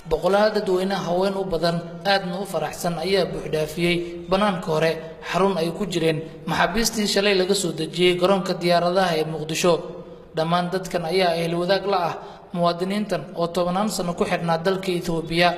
Boqolaal dadweyne haween u badan aadna u faraxsan ayaa buuxdhaafiyey bannaanka hore xarun ay ku jireen maxaabiistii shalay laga soo dejiyey garoonka diyaaradaha ee Muqdisho. Dhammaan dadkan ayaa ehel wadaag la ah muwaadiniintan oo 10 sano ku xidhnaa dalka Itoobiya.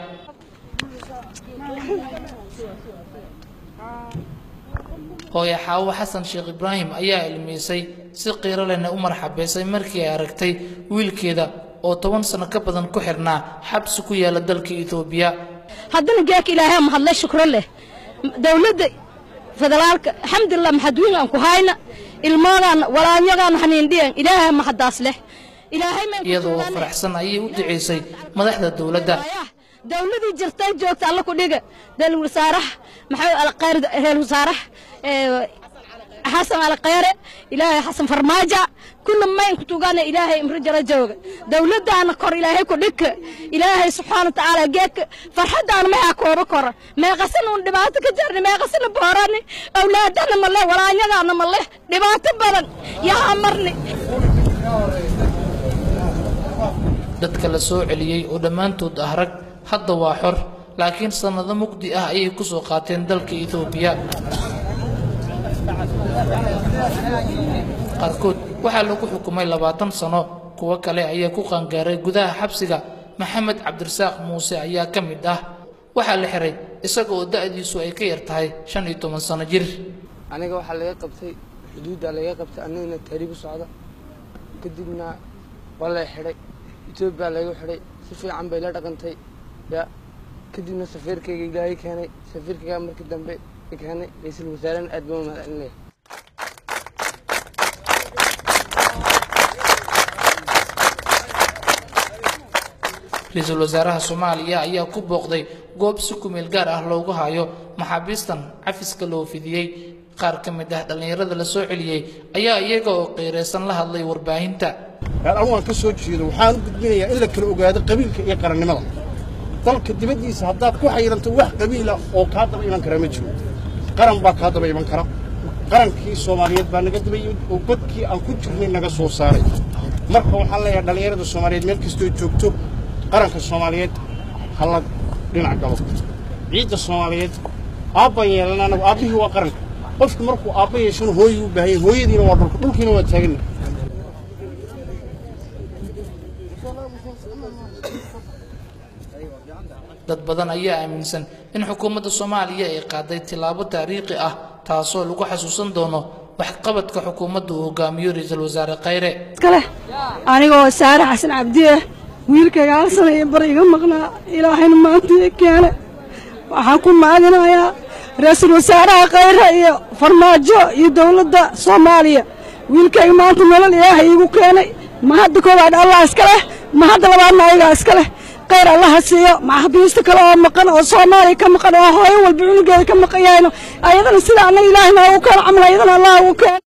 Hooyo Xaawo Xasan Sheekh Ibraahim ayaa ilmeysay si qiiro lehna u marxabeysay markii ay aragtay wiilkeeda oo 10 sano ka badan ku xidhnaa xabsi ku yaala dalka Itoobiya. Haddana geeka ilaahay mahadle shukro leh dowladda federaalka, alxamdulilah, maxadwiin aan ku hayna ilmoogaan walaanyagaan haniindhiyan, ilaahay mahadaas leh. Iyadoo faraxsan ayay u duceysay madaxda dowladda. Dowladii jirtay joogta alla ku dhiga, dal wasaaraha maxamed alkhayr, heel wasaaraha Xasan Alkhayre, ilaahay Xasan Farmaajo, kullu mayn ku tugana ilaahay imri jara jooga, dowladdaana kor ilaahay ku dhigka, ilaahay subxaana wa tacaala. Geedka farxaddaana maxaa kooba kora? Meeqasana un dhibaato ka jarni, meeqasana boorani, awlaadana ma leh, walaanyadaana ma leh, dhibaato badan yaa marni. Dadka la soo celiyey oo dhammaantood ah rag hadda waa xor, laakiin sannado mugdi ah ayay ku soo qaateen dalka Itoobiya. Qaarkood waxaa lagu xukumay 20 sano, kuwo kale ayaa ku qaangaaray gudaha xabsiga. Maxamed Cabdirasaaq Muuse ayaa ka mid ah, waxaa la xiray isaga oo da'diisu ay ka yar tahay 15 sano jir. Aniga waxaa laga qabtay xuduudda, laga qabtay anigana tahriib u socda, kadibna waa lay xidhay, Etoobiya laga xidhay. Si fiican bay la dhaqantay ya, kadibna safiirkayga ilaahay keenay, safiirkayga markii dambe keenay ra-iisul wasaarena, aad baan u mahadcelinaya. Ra-iisul wasaaraha Soomaaliya ayaa ku booqday goob si kumeel gaar ah loogu hayo maxaabiistan cafiska loo fidiyey. Qaar ka mid ah dhallinyarada la soo celiyey ayaa iyaga oo qiiraysan la hadlay warbaahinta. Anugu aan ka soo jeedo waxaan u gudbinayaa in la kala ogaado qabiilka iyo qarannimada. Dalka dibaddiisa haddaad ku xayiranto, wax qabiila oo kaa daba iman kara ma jiro, qaran baa kaa daba iman kara. Qarankii Soomaaliyeed baa naga daba yimid oo godkii aan ku jirnay naga soo saaray. Marka waxaan leeyahay dhallinyarada Soomaaliyeed meel kastoo joogto, qaranka Soomaaliyeed ha la dhinac galo. Ciidda Soomaaliyeed aabbaan yeelana anagu, aabbihii waa qaranka. Qofku markuu aabba yeeshana hooyuu u baahan yahay, hooyadiina waa dhulka, dhulkiina waa taaganna. Dad badan ayaa aaminsan in xukuumadda Soomaaliya ay qaaday tillaabo taariikhi ah, taasoo lagu xasuusan doono waxqabadka xukuumadda uu hogaamiyo ra-iisul wasaare Khayre. Iskale anigoo Saare Xasan Cabdiye, wiilkayga hal sana iyo bar iga maqnaa, ilaahayna maanta ii keene. Waxaan ku mahadinayaa ra-iisul wasaaraha Khayre iyo Farmaajo iyo dowladda Soomaaliya. Wiilkayga maanta nolol ilaahay iigu keenay. Ma hadda koowaad Allah iska leh, ma hadda labaadna ayagaa iska leh. Khayr allaha siiyo. Maxaabiista kale oo maqan oo Soomaaliya ka maqan oo hooyo walba cunugeeda ka maqan yahayno, ayadana sida annaga ilaahay noogu keeno camal ayadana Allah ugu keeno.